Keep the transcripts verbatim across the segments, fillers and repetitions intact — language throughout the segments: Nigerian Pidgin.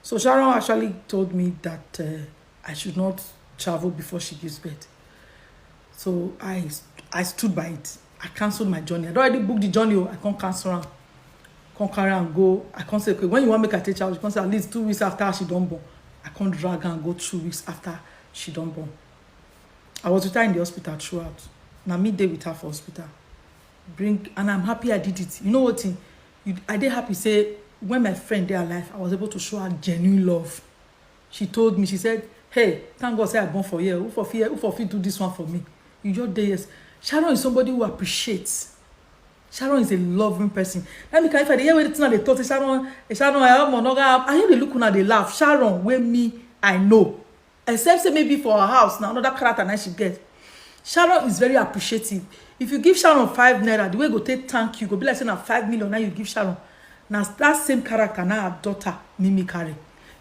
So Sharon actually told me that uh, I should not travel before she gives birth. So I I stood by it. I cancelled my journey. I don't already book the journey. Oh, I can't cancel am. Can't carry and go. I can't say, okay, when you want make I take child, you can't say at least two weeks after she done born. I can't drag and go two weeks after she done born. I was with her in the hospital throughout. Now me day with her for hospital. Bring and I'm happy I did it. You know what thing? You, I did happy say when my friend they alive, I was able to show her genuine love. She told me, she said, "Hey, thank God say I born for here. Who for fear? Who for fear do this one for me?" You just day yes. Sharon is somebody who appreciates. Sharon is a loving person. Let me can if I dey hear everything they talk, say Sharon, eh, Sharon, I am no. I hear the look una dey laugh. Sharon, where me, I know. Except say maybe for her house now another character now she get. Sharon is very appreciative. If you give Sharon five naira, the way go take thank you go be like say na five million now you give Sharon. Now that same character now her daughter Mimi carry.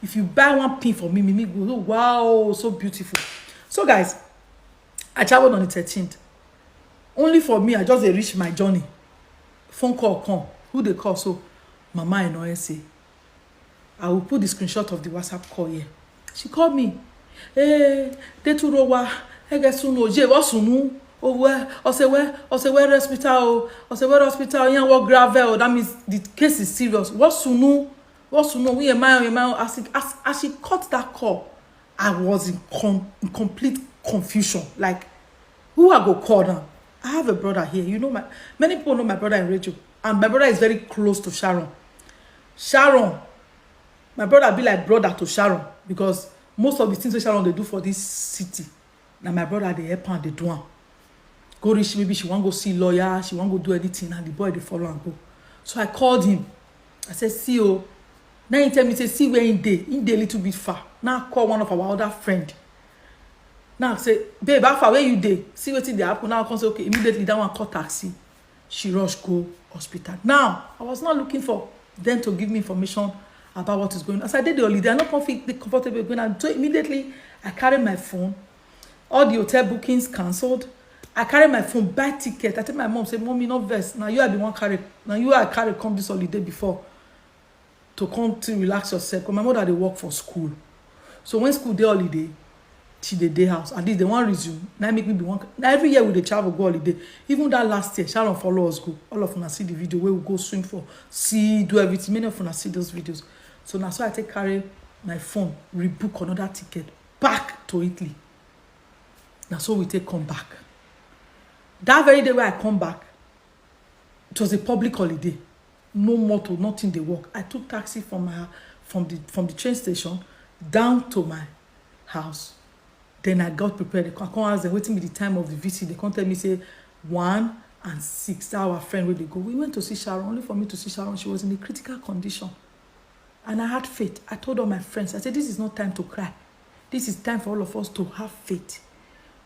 If you buy one pin for Mimi, Mimi go, "Oh, wow, so beautiful." So guys, I traveled on the thirteenth. Only for me, I just dey reach my journey. Phone call come. Who they call so? Mama Enoese. I will put the screenshot of the WhatsApp call here. She called me. "Hey, they too rowa. I guess you know. Jay, what's sunu? Oh, where? I say where? I say where hospital? Oh, I say where hospital? Yeah, what gravel? Oh, that means the case is serious. What's sunu? What's sunu? We am I? Am I?" As, it- as, as she cut that call, I was in, con- in complete confusion. Like, who I go call now? I have a brother here. You know, my many people know my brother in radio, and my brother is very close to Sharon. Sharon, my brother be like brother to Sharon because most of the things that Sharon they do for this city, now my brother they help and they do am. Go reach maybe she want go see lawyer, she want go do anything, and the boy they follow and go. So I called him. I said, "See, oh." Now he tell me say, "See where he dey. He dey a little bit far." Now I call one of our other friend. Now I say, "Babe, how far where you dey? See wetin dey happen." Now I come say, "Okay." Immediately that one call taxi. She rush go hospital. Now I was not looking for them to give me information about what is going on. As I did the holiday, I not comfy, the comfortable going on. So immediately I carry my phone. All the hotel bookings cancelled. I carry my phone, buy ticket. I tell my mom, say, "Mommy, no vex. Now you I be one carry. Now you I carry come this holiday before to come to relax yourself." Because my mother they work for school. So when school day holiday, she dey day house. At least they want resume. Now make me be one. Now every year we dey travel go holiday. Even that last year, Sharon follow us go. All of una see the video where we go swim for, see, do everything. Many of una see those videos. So now so I take carry my phone, rebook another ticket back to Italy. Now so we take come back. That very day where I come back, it was a public holiday. No motor, nothing they work. I took taxi from my from the from the train station down to my house. Then I got prepared. I come ask them waiting be the time of the visit. They come tell me say one and six. That our friend where they go. We went to see Sharon. Only for me to see Sharon, she was in a critical condition. And I had faith. I told all my friends, I said, "This is not time to cry. This is time for all of us to have faith."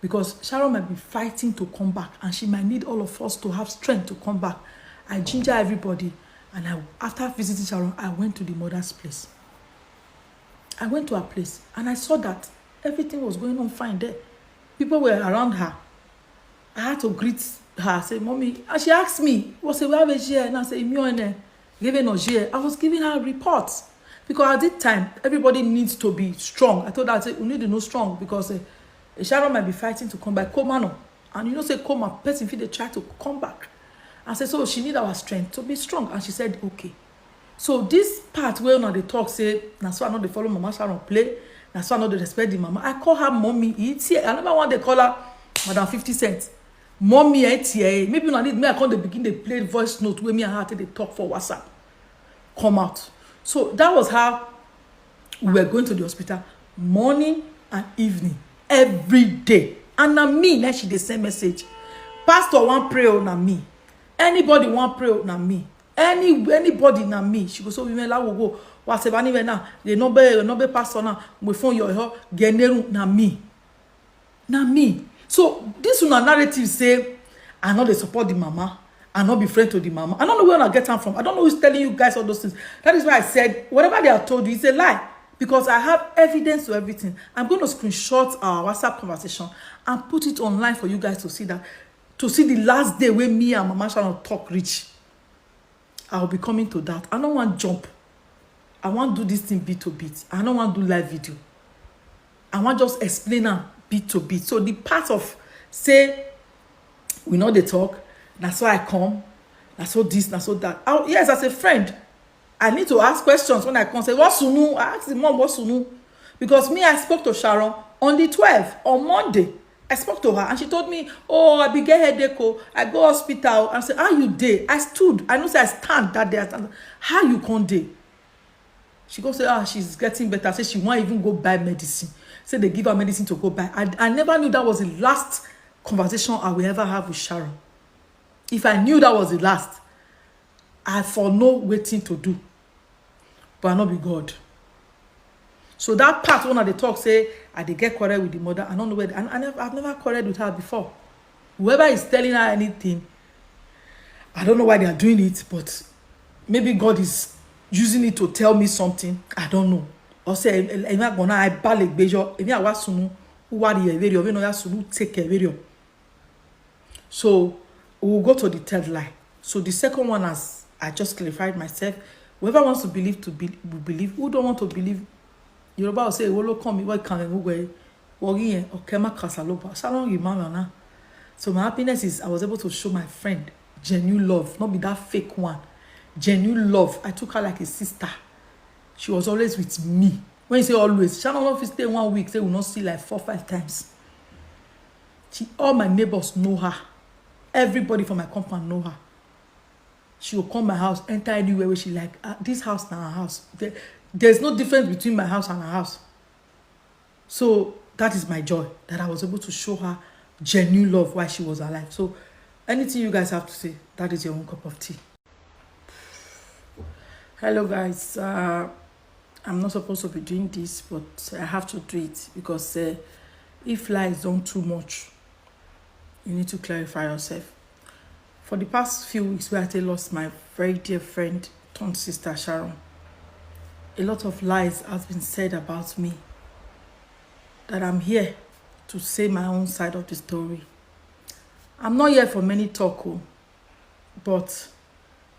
Because Sharon might be fighting to come back, and she might need all of us to have strength to come back. I ginger everybody, and I, after visiting Sharon, I went to the mother's place. I went to her place, and I saw that everything was going on fine there. People were around her. I had to greet her, say, "Mommy." And she asked me, "What's a where here?" And I said, "Imioene, giving us here." I was giving her reports. Because at this time, everybody needs to be strong. I told her, I said, "We need to know strong because uh, Sharon might be fighting to come back. Come on. And you know, say, come on, person feel they try to come back." I said, "So she need our strength to be strong." And she said, "Okay." So this part where now they talk, say, "Now so I know they follow Mama Sharon play. Now so I know they respect the mama." I call her mommy. It's here. I never want they call her Madam fifty Cent. Mommy, it's here. Maybe I need me. I come to begin to play voice note where me and her take dey talk for WhatsApp. Come out. So that was how we were going to the hospital morning and evening, every day. And na me, now she dey send message. "Pastor want pray on na me. Anybody want pray on na me. Any anybody na me." She go so women la wo go. Whatever anywhere now. The number number pastor now. My phone your ho. General na me. Na me. So this una narrative say I no dey support the mama, I no be friend to the mama. I don't know where I get am from. I don't know who's telling you guys all those things. That is why I said whatever they have told you is a lie, because I have evidence to everything. I'm going to screenshot our WhatsApp conversation and put it online for you guys to see that, to see the last day where me and Mama Sharon talk reach. I'll be coming to that. I don't want jump. I wan do this thing bit to bit. I no wan do live video. I wan just explain am bit to bit. So the part of say we no dey talk, na so I come, na so this, na so that. I, yes, as a friend, I need to ask questions when I come. Say, "What sunu?" I ask the mom, "What sunu?" Because me, I spoke to Sharon on the twelfth, on Monday. I spoke to her and she told me, "Oh, I be get headache. Oh, I go hospital." I said, "How you dey?" I stood. I know say I stand that day. I stand. "How you come dey?" She go say, "Ah, she's getting better." Say she wan even go buy medicine. Say they give her medicine to go buy. I, I never knew that was the last conversation I will ever have with Sharon. If I knew that was the last, I for know wetin to do. But I no be God. So that part when I dey talk say I dey get quarrel with the mother, I don't know where. I, I never, I've never quarreled with her before. Whoever is telling her anything, I don't know why they are doing it, but maybe God is using it to tell me something. I don't know. Or say, "Èmi àgbọ̀n náà, I bale gbejo. Èmi àwa sunu, who worry a video, we no ya sunu take a video." So we will go to the third lie. So the second one, as I just clarified myself, whoever wants to believe to be, will believe. Who don't want to believe, Yoruba will say, "Ìwọ ló kàn mí, wọ́n kàn mí, wọ́n gbẹ, wọ́n rí yẹn, ọ̀kẹ́ má kà sá ló bá." Sharon Imam now. So my happiness is I was able to show my friend genuine love, not be that fake one. Genuine love. I took her like a sister. She was always with me. When you say always, Sharon no fit stay one week, say we no see like four, five times. She, all my neighbors know her. Everybody from my compound know her. She will come my house, enter anywhere where she like. Ah, this house na her house. There, there's no difference between my house and her house. So that is my joy, that I was able to show her genuine love while she was alive. So anything you guys have to say, that is your own cup of tea. Hello, guys. Uh, I'm not supposed to be doing this, but I have to do it because, uh, if lies don too much, you need to clarify yourself. For the past few weeks, where I take lost my very dear friend turned sister, Sharon, a lot of lies has been said about me. That I'm here to say my own side of the story. I'm not here for many talk, oh, but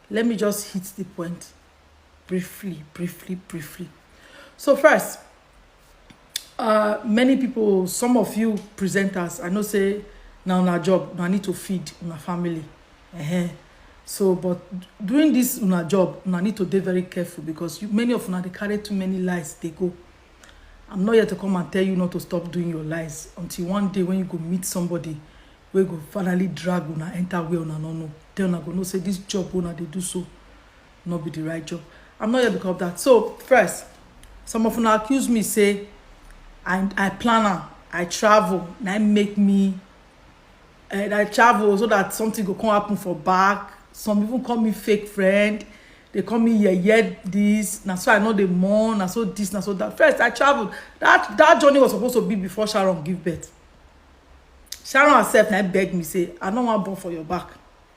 let me just hit the point briefly, briefly, briefly. So first, uh, many people, some of you presenters, I know say na una job, una need to feed una family. Ehen. So, but doing this una job, una need to dey very careful because you, many of una dey carry too many lies dey go. I'm not here to come and tell you not to stop doing your lies until one day when you go meet somebody wey go finally drag una enter where una no know. Then una go know say this job una dey do so no be the right job. I'm not here because of that. So first, some of una accuse me say I, I plan am, I travel, na im make me, and I travel so that something go come happen for back. Some even call me fake friend. They call me yeye this. Na so I no dey mourn. Na so this, na so that. First, I traveled. That, that journey was supposed to be before Sharon give birth. Sharon herself na beg me say, "I no wan born for your back.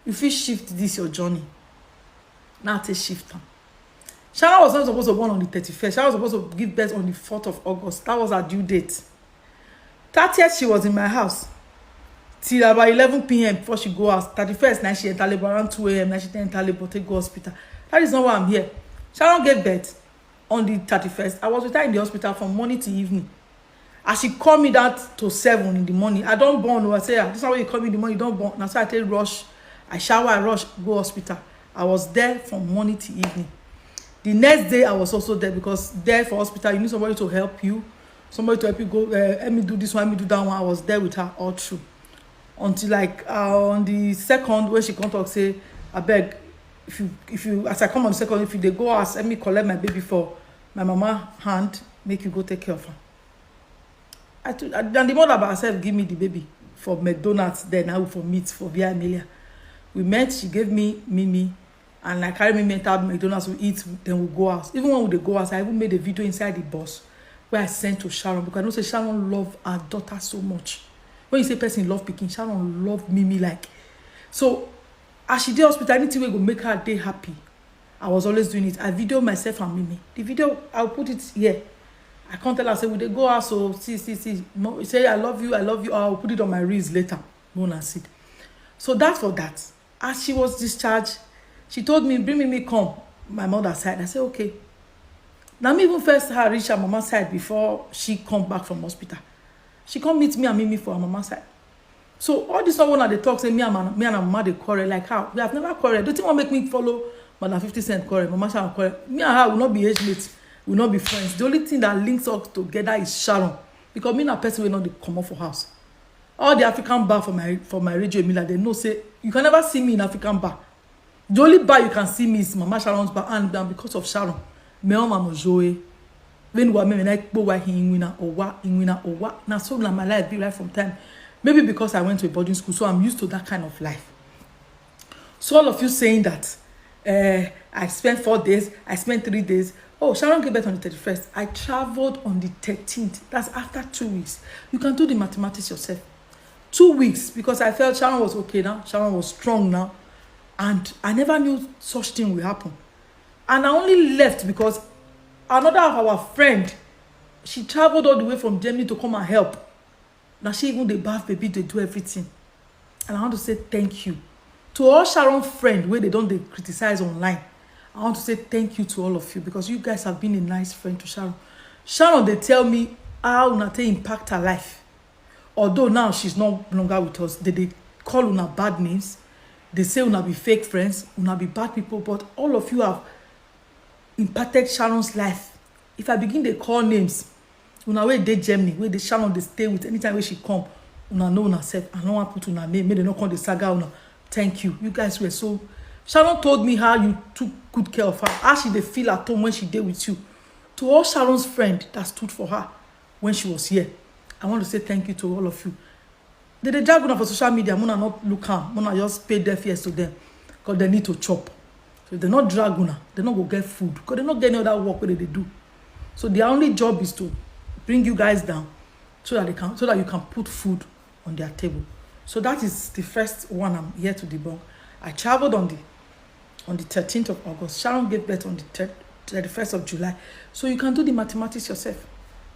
You fit shift this your journey." Now I take shift am. Sharon was not supposed to born on the thirty-first. Sharon was supposed to give birth on the fourth of August. That was her due date. Thirtieth, she was in my house till about eleven p m before she go house. Thirty-first, now she enter labor around two a m. Now she enter labor, take go hospital. That is not why I'm here. Sharon gave birth on the thirty-first. I was with her in the hospital from morning till evening. As she called me that to seven in the morning, "I don't born." I say, "Ah, this one wey you call me in the morning, you don't born." Now so I take rush. I shower, I rush, go hospital. I was there from morning till evening. The next day, I was also there because there for hospital, you need somebody to help you, somebody to help you go, uh, help me do this one, help me do that one. I was there with her all through. Until, like, uh, on the second, when she come talk, say, "I beg, if you, if you, as I come on the second, if you dey go ask, let me collect my baby for my mama hand, make you go take care of her." I told, and the mother by herself give me the baby for McDonald's. Then I will for meet for Via Amelia. We met, she gave me Mimi, and I carry Mimi enter McDonald's, we eat, then we go out. Even when we dey go out, I even made a video inside the bus where I sent to Sharon because I know say Sharon love her daughter so much. When you say person love pikin, Sharon love Mimi like. So as she dey hospital, anything wey go make her dey happy, I was always doing it. I video myself and Mimi. The video, I'll put it here. I can't tell her, say, "We dey go out, so see, see, see. Mo-, say, I love you, I love you." I'll put it on my reels later. Go and see. So that's for that. As she was discharged, she told me, "Bring Mimi come my mother side." I said, "Okay." Now me even first her reach her mama side before she come back from hospital. She come meet me and meet me for her mama side. So all this one when I dey talk say me and my, me and her mama dey quarrel, like how we have never quarreled. The thing will make me follow Madam fifty Cent quarrel, Mama Sharon quarrel. Me and her will not be age mates, will not be friends. The only thing that links us together is Sharon, because me na person wey no dey comot for house. All the African bar for my for my radio, Emila, they know say you can never see me in African bar. The only bar you can see me is Mama Sharon's bar, and na because of Sharon. Me on my mojoe. When wa me na kpo wa hin wina or wa hin wina or wa. Now so na my life be right from time. Maybe because I went to a boarding school, so I'm used to that kind of life. So all of you saying that uh, I spent four days, I spent three days. Oh, Sharon gave birth on the thirty-first. I traveled on the thirteenth. That's after two weeks. You can do the mathematics yourself. Two weeks, because I felt Sharon was okay now. Sharon was strong now. And I never knew such thing will happen. And I only left because another of our friend, she traveled all the way from Germany to come and help. Now she even dey bath baby, they do everything. And I want to say thank you to all Sharon friend where they don't dey criticize online. I want to say thank you to all of you because you guys have been a nice friend to Sharon. Sharon, they tell me how una take impact her life. Although now she's no longer with us, they, they call una bad names. They say una be fake friends, una be bad people, but all of you have impacted Sharon's life. If I begin to call names, una wey dey Germany, wey dey Sharon dey stay with, anytime wey she come, una know una sef. I no wan put una name, make dem no come dey saga una. Thank you. You guys were so. Sharon told me how you took good care of her, how she dey feel at home when she dey with you. To all Sharon's friend that stood for her when she was here, I want to say thank you to all of you. They dey drag una for social media, muna not look am, muna just pay deaf ears to them, because they need to chop. So if they not drag una, they not go get food, because they not get any other work wey they do. So their only job is to bring you guys down so that they can so that you can put food on their table. So that is the first one I'm here to debunk. I traveled on the on the thirteenth of August. Sharon gave birth on the thirty-first of July. So you can do the mathematics yourself.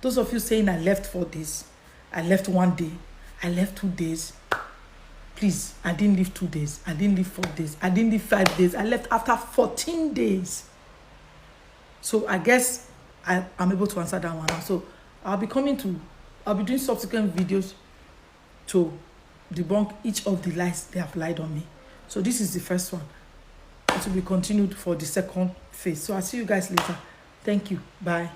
Those of you saying I left four days, I left one day, I left two days. Please, I didn't leave two days. I didn't leave four days. I didn't leave five days. I left after fourteen days. So I guess I am able to answer that one now. So I'll be coming to, I'll be doing subsequent videos to debunk each of the lies they have lied on me. So this is the first one. It will be continued for the second phase. So I'll see you guys later. Thank you. Bye.